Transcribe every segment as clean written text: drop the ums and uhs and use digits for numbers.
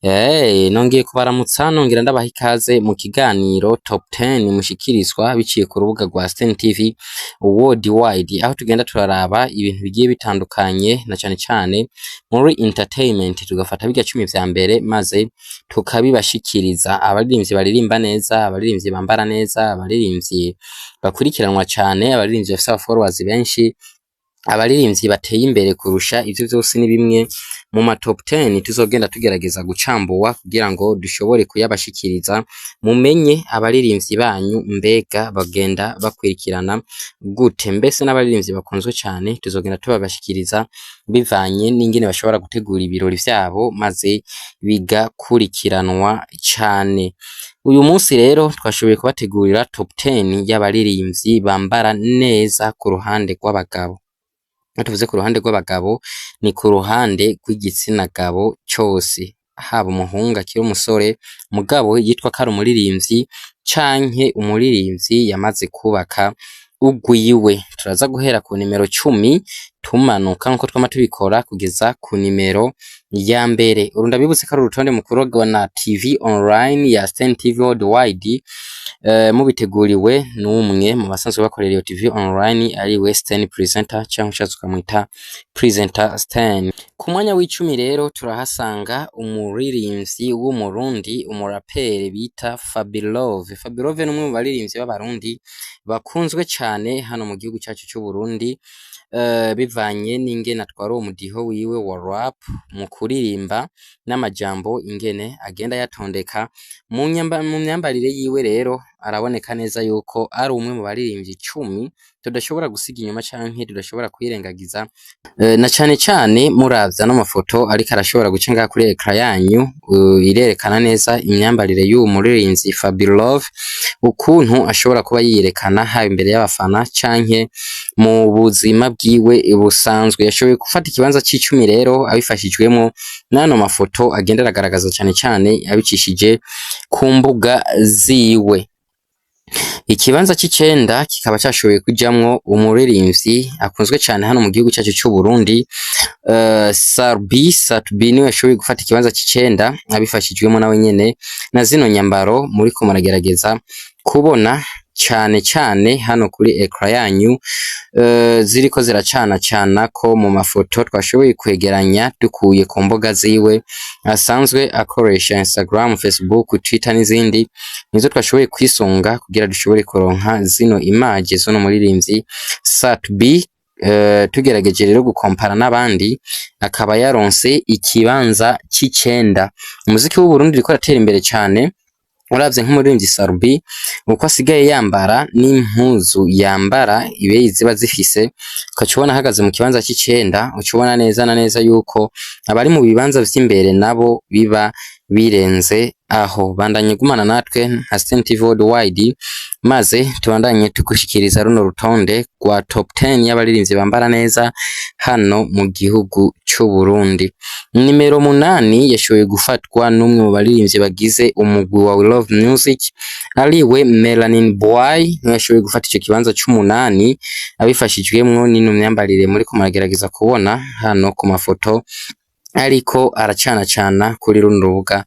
Nongeye kubaramutsa, nongera ndabaha ikaze mu kiganiro Top 10 mushikirizwa biciye ku rubuga rwa Sten TV Worldwide, aho tugenda turaraba ibintu bigiye bitandukanye na cane cane muri entertainment, tugafata birya 10 vya mbere maze tukabibashikiriza: abaririmbyi baririmba neza, abaririmbyi bambara neza, abaririmbyi bakurikiranwa cane, abaririmbyi bafise aba followers benshi, abaririmbyi bateye imbere kurusha. Ivyo vyose ni bimwe mu ma top 10 tuzogenda tugerageza gucambuwa kugira ngo dushobore kuyabashikiriza, mumenye abaririmbyi banyu mbega bagenda bakwirikirana gute, mbese n'abaririmbyi bakunzwe cane tuzogenda tubabashikiriza bivanye n'ingene bashobora gutegura ibirori vyabo maze bigakurikiranwa cane. Uyu munsi rero twashoboye kubategurira top 10 y'abaririmbyi bambara neza ku ruhande rw'abagabo. Iyo tuvuze ku ruhande rw'abagabo, ni ku ruhande rw'igitsina gabo cose, haba umuhungu akiri umusore mugabo yitwa ko ari umuririmbyi canke umuririmbyi yamaze kubaka ugwiwe. Turaza guhera ku nimero 10 tumanuka nkuko twama tubikora kugeza ku nimero ya mbere. Uru ndabibutse ko ari urutonde mukurogwa na TV online ya Sten TV Worldwide, mubiteguriwe n'umwe mu basanzwe bakorera iyo TV online, ari we Sten Presenter, canke ushatse ukamwita Presenter Sten. Ku mwanya w'icumi rero turahasanga umuririmbyi w'Umurundi, umuraperi bita Fabilove. Fabilove ni umwe mu baririmbyi b'Abarundi bakunzwe cane hano mu gihugu cacu c'Uburundi, bivanye n'ingene atwara uwo mudiho wiwe wa rap mu kuririmba n'amajambo ingene agenda ayatondeka. Mu myambarire yiwe rero araboneka neza yuko ari umwe mu baririmbyi 10 tudashobora gusiga inyuma canke tudashobora kwirengagiza, na cane cane muravye ano mafoto ariko arashobora guca ngaha kuri écran yanyu, irerekana neza imyambarire y'uwu muririmbyi Fabilove, ukuntu ashobora kuba yiyerekana haba imbere y'abafana canke mu buzima bwiwe busanzwe. Yashoboye gufata ikibanza c'icumi rero abifashijwemwo n'ano mafoto agenda aragaragaza cane cane abicishije ku mbuga ziwe. Ikibanza c'icenda kikaba cashoboye kujamwo umuririmbyi akunzwe cane hano mu gihugu cacu c'Uburundi, Sarbi. Satbi niwe yashoboye gufata ikibanza c'icenda abifashijwemo nawe nyene na zino nyambaro muriko muragerageza kubona cane cane hano kuri écran yanyu, ziriko ziracana cana ko mu mafoto twashoboye kwegeranya dukuye ku mbuga ziwe asanzwe akoresha: Instagram, Facebook, Twitter n'izindi. Nizo twashoboye kwisunga kugira dushobore kuronka zino image z'uno muririmbyi Satbi. Tugerageje rero gukompara n'abandi, akaba yaronse ikibanza c'icenda. Umuziki w'Uburundi uriko uratera imbere cane. Uravye nk'umuririmbyi Sarbi uko asigaye yambara n'impuzu yambara ibeyi ziba zifise, ukaca ubona ahagaze mu kibanza c'icenda, uca ubona neza na neza yuko abari mu bibanza vy'imbere nabo biba birenze aho. Bandanye gumana natwe nka Sten TV Worldwide, maze tubandanye tugushikiriza runo rutonde rwa top 10 y'abaririmbyi bambara neza hano mu gihugu c'Uburundi. Nimero 8 yashoboye gufatwa n'umwe mu baririmbyi bagize umugwi wa We Love Music, ariwe Melanin Boy. Niwe yashoboye gufata ico kibanza c'umunani abifashijwemwo n'ino myambarire muriko muragerageza kubona hano ku mafoto ariko aracana cana kuri runo rubuga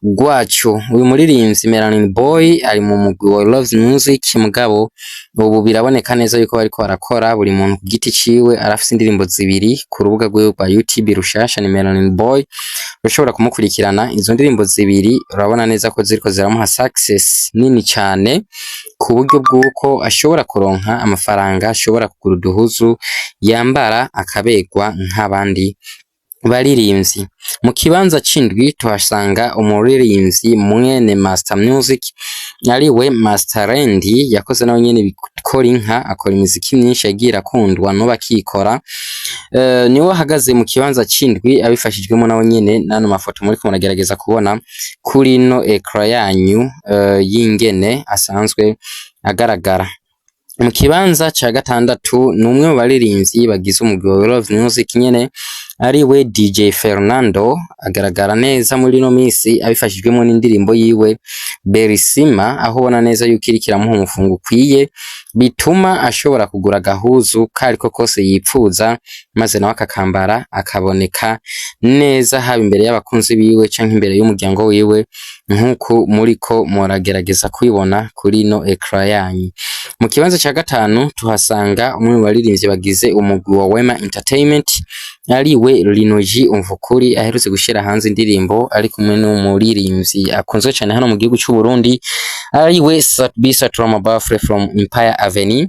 rwacu. Uyu muririmbyi Melanin Boy ari mu mugwi wa Love Music, mugabo ubu biraboneka neza yuko bariko barakora buri muntu ku giti ciwe. Arafise indirimbo zibiri ku rubuga rwiwe rwa YouTube rushasha, ni Melanin Boy, urashobora kumukurikirana. Izo ndirimbo zibiri urabona neza ko ziriko ziramuha success nini cane, ku buryo bw'uko ashobora kuronka amafaranga, ashobora kugura uduhuzu yambara akaberwa nk'abandi baririmbyi. Mu kibanza c'indwi tuhasanga umuririmbyi mwene Master Music, ariwe Master Randy. Yakoze nawe nyene bikora inka, akora imiziki myinshi yagiye irakundwa, n'ubu akikora. Niwe ahagaze mu kibanza c'indwi abifashijwemo nawe nyene n'ano mafoto muriko muragerageza kubona kuri ino écran yanyu, y'ingene asanzwe agaragara. Mu kibanza ca gatandatu ni umwe mu baririmbyi bagize umugwi wa Love Music nyene, ariwe DJ Fernando. Agaragara neza muri ino misi abifashijwemo n'indirimbo yiwe Berisima, aho ubona neza yuko iriko iramuha umufungo ukwiye. Bituma ashobora kugura agahuzu kariko kose yipfuza, maze nawe akakambara akaboneka neza, haba imbere y'abakunzi biwe canke imbere y'umuryango wiwe, nk'uko muriko muragerageza kubibona kuri ino écran yanyu. Mu kibanza ca gatanu tuhasanga umwe mu baririmbyi bagize umugwi wa Wema Entertainment, ariwe Lino G Umvukuri, aherutse gushira hanze indirimbo ari kumwe n'umuririmbyi akunzwe cane hano mu gihugu c'u Burundi, ariwe Sat-B Saturama Bafre from Empire Avenue.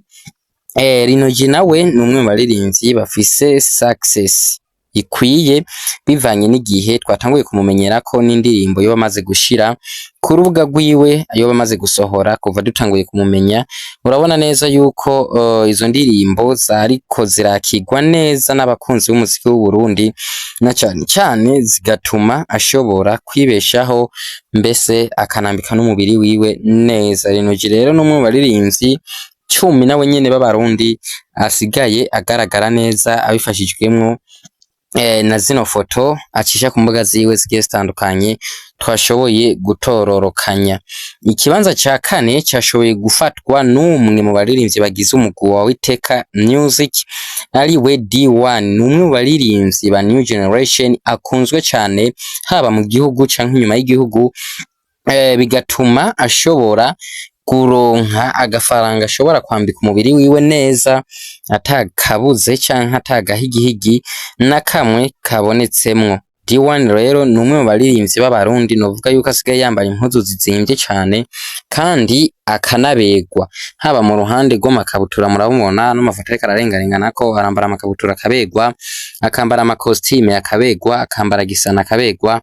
Lino G nawe ni umwe mu baririmbyi bafise success ikwiye bivanye n'igihe twatanguye kumumenyerako n'indirimbo yoba amaze gushira ku rubuga rwiwe, yoba amaze gusohora kuva dutanguye kumumenya. Urabona neza yuko izo ndirimbo zariko zirakigwa neza n'abakunzi b'umuziki w'u Burundi, na cane cane zigatuma ashobora kwibeshaho, mbese akanambika n'umubiri wiwe neza. Lino G rero n'umwe mu baririmbyi 10 nawe nyene b'Abarundi asigaye agaragara neza, abifashijwemwo na zino foto acisha ku mbuga ziwe zigiye zitandukanye twashoboye gutororokanya. Ikibanza ca kane cashoboye gufatwa n'umwe mu baririmbyi bagize umugwi wa Witeka Music, ariwe D1. Ni umwe mu baririmbyi ba New Generation akunzwe cane haba mu gihugu canke inyuma y'igihugu, bigatuma ashobora kuronka agafaranga ashobora kwambika umubiri wiwe neza atakabuze canke atagahigihigi na kamwe kabonetsemwo. D1 rero ni umwe mu baririmbyi b'Abarundi novuga yuko asigaye yambaye impuzu zizimvye cane kandi akanaberwa, haba mu ruhande rw'amakabutura. Murabubona n'amafoto ariko ararengarenganako, arambara amakabutura akaberwa, akambara amakositime akaberwa, akambara gisana akaberwa.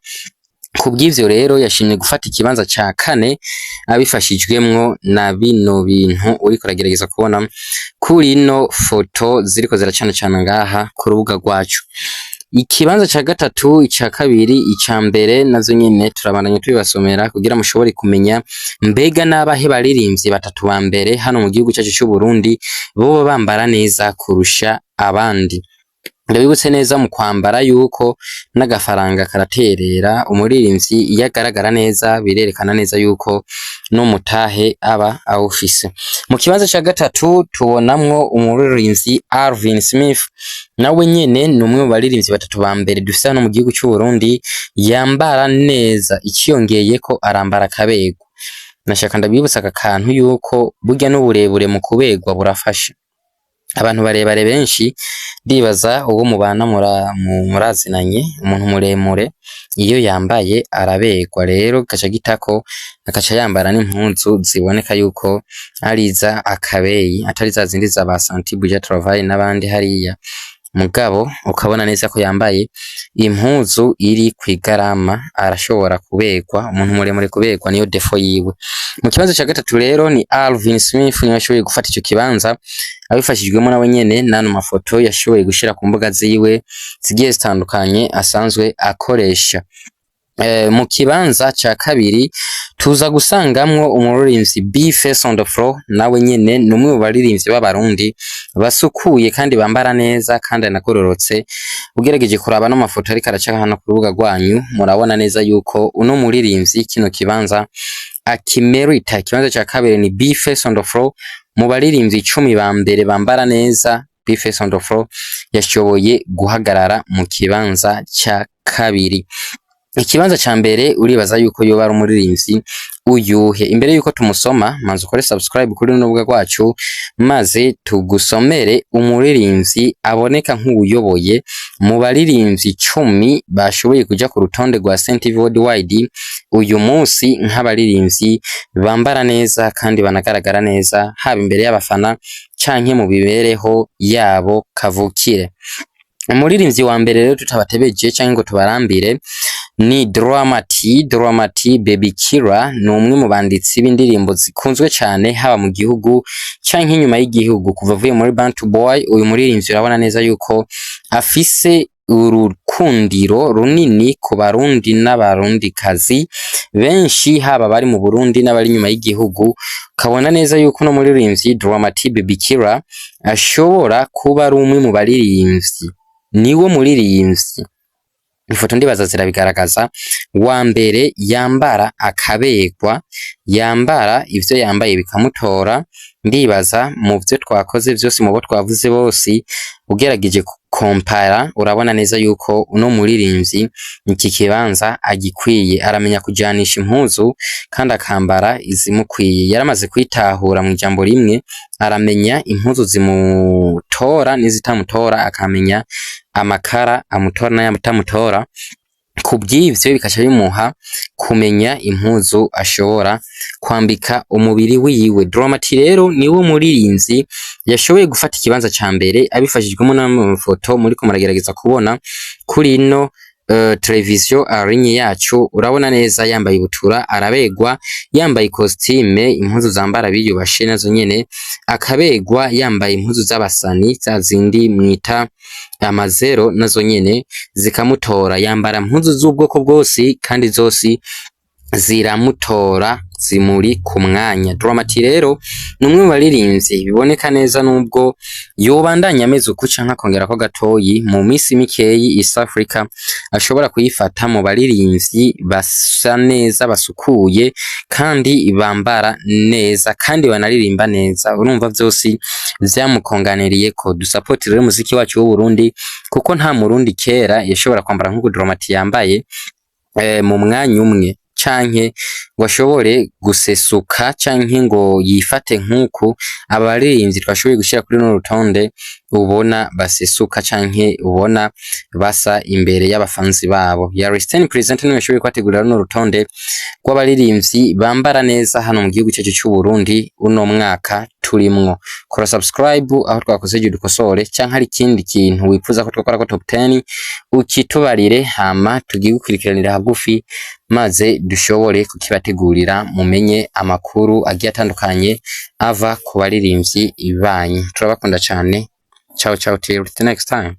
Kubw'ivyo rero yashimye gufata ikibanza ca kane abifashijwemwo na bino bintu uriko uragerageza kubona kuri ino foto ziriko ziracana cana ngaha ku rubuga rwacu. Ikibanza ca gatatu, ica kabiri, ica mbere nazo nyene turabandanya tubibasomera kugira mushobore kumenya mbega n'abahe baririmbyi batatu ba mbere hano mu gihugu cacu c'u Burundi boba bambara neza kurusha abandi. Ndabibutse neza mu kwambara yuko n'agafaranga karaterera. Umuririmbyi iyo agaragara neza birerekana neza yuko n'umutahe aba awufise. Mu kibanza ca gatatu tubonamwo umuririmbyi Alvin Smith, nawe nyene ni umwe mu baririmbyi batatu ba mbere dufise hano mu gihugu c'u Burundi yambara neza, iciyongeyeko arambara akaberwa. Nashaka ndabibutsa aka kantu yuko burya n'uburebure mu kuberwa burafasha. Abantu barebare benshi, ndibaza uwo mubana murazinanye, umuntu muremure iyo yambaye araberwa, rero gaca gitako akaca yambara n'impuzu ziboneka yuko ariza akabeyi, atari za zindi za ba Santi Buja Travail n'abandi hariya, mugabo ukabona neza ko yambaye impuzu iri kw'igarama, arashobora kuberwa. Umuntu muremure kuberwa niyo défaut yiwe. Mu kibanza ca gatatu rero ni Alvin Smith, niwe yashoboye gufata ico kibanza abifashijwemo nawe nyene n'ano mafoto yashoboye gushira ku mbuga ziwe zigiye zitandukanye asanzwe akoresha. Mu kibanza ca kabiri tuza gusangamwo umuririmbyi B Face on the Floor, nawe nyene ni umwe mu baririmbyi b'Abarundi basukuye kandi bambara neza kandi anagororotse. Ugerageje kuraba no mafoto ariko araca hano ku rubuga rwanyu, murabona neza yuko uno muririmbyi kino kibanza akimerita. Ikibanza ca kabiri ni B Face on the Floor. Mu baririmbyi 10 ba mbere bambara neza, B Face on the Floor yashoboye guhagarara mu kibanza ca kabiri. Ikibanza ca mbere uribaza yuko yoba ari umuririmbyi uyuhe? Imbere yuko tumusoma, manza ukore subscribe kuri runo rubuga rwacu, maze tugusomere umuririmbyi aboneka nk'uwuyoboye mu baririmbyi 10 bashoboye kuja ku rutonde rwa Saint TV Worldwide uyu munsi nk'abaririmbyi bambara neza kandi banagaragara neza, haba imbere y'abafana canke mu mibereho yabo kavukire. Umuririmbyi wa mbere rero, tutabatebeje canke ngo tubarambire, ni Dramati. Dramati Baby Killer ni umwe mu banditsi b'indirimbo zikunzwe cane haba mu gihugu canke inyuma y'igihugu. Kuva avuye muri Bantu Boy, uyu muririmbyi urabona neza yuko afise urukundiro runini ku Barundi n'Abarundikazi benshi, haba bari mu Burundi n'abari inyuma y'igihugu. Ukabona neza yuko uno muririmbyi Dramati Baby Killer ashobora kuba ari umwe mu baririmbyi, niwe muririmbyi, ifoto ndibaza zirabigaragaza, wa mbere yambara akaberwa, yambara ivyo yambaye bikamutora. Ndibaza mu vyo twakoze vyose, mu bo twavuze bose, ugerageje gukompara urabona neza yuko uno muririmvyi iki kibanza agikwiye. Aramenya kujanisha impuzu kandi akambara izimukwiye. Yaramaze kwitahura mw'ijambo rimwe, aramenya impuzu zimutora n'izitamutora, akamenya amakara amutora n'ayatamutora. Kubw'ivyo bikaca bimuha kumenya impuzu ashobora kwambika umubiri wiwe. Drama T rero niwe muririmvyi yashoboye gufata ikibanza ca mbere abifashijwemo n'amafoto muriko muragerageza kubona kuri ino televiziyo arinye yacu. Urabona neza yambaye ibutura arabegwa, yambaye costume impuzu zambara biyubashe nazo nyene akabegwa, yambaye impuzu z'abasani za zindi mwita amazero nazo nyene zikamutora, yambara impuzu z'ubwoko bwose kandi zose ziramutora, zimuri ku mwanya. Drama T rero ni umwe mu baririmbyi biboneka neza nubwo yobandanya ameze uku canke akongerako gatoyi, mu misi mikeyi East Africa ashobora kuyifata mu baririmbyi basa neza, basukuye kandi bambara neza kandi banaririmba neza. Urumva vyose vyamukonganiriyeko. Dusapoti rero umuziki wacu w'Uburundi, kuko nta murundi kera yashobora kwambara nk'uku Drama T yambaye mu mwanya umwe, canke ngo ashobore gusesuka canke ngo yifate nk'uku abaririmbyi twashoboye gushira kuri runo rutonde ubona basesuka canke ubona basa imbere y'abafanzi babo. Ya Risten Presenter niwe yashoboye kubategurira runo rutonde rw'abaririmbyi bambara neza hano mu gihugu cyacu c'u Burundi uno mwaka turimwo. Kora subscribe aho twakoze dukosore, canke hari ikindi kintu wifuza ko twakora ko top 10 ukitubarire, hama tugiye gukurikiranira hagufi maze dushobore kukibategurira, mumenye amakuru agiye atandukanye ava ku baririmbyi banyu. Turabakunda cane. Ciao ciao, till the next time.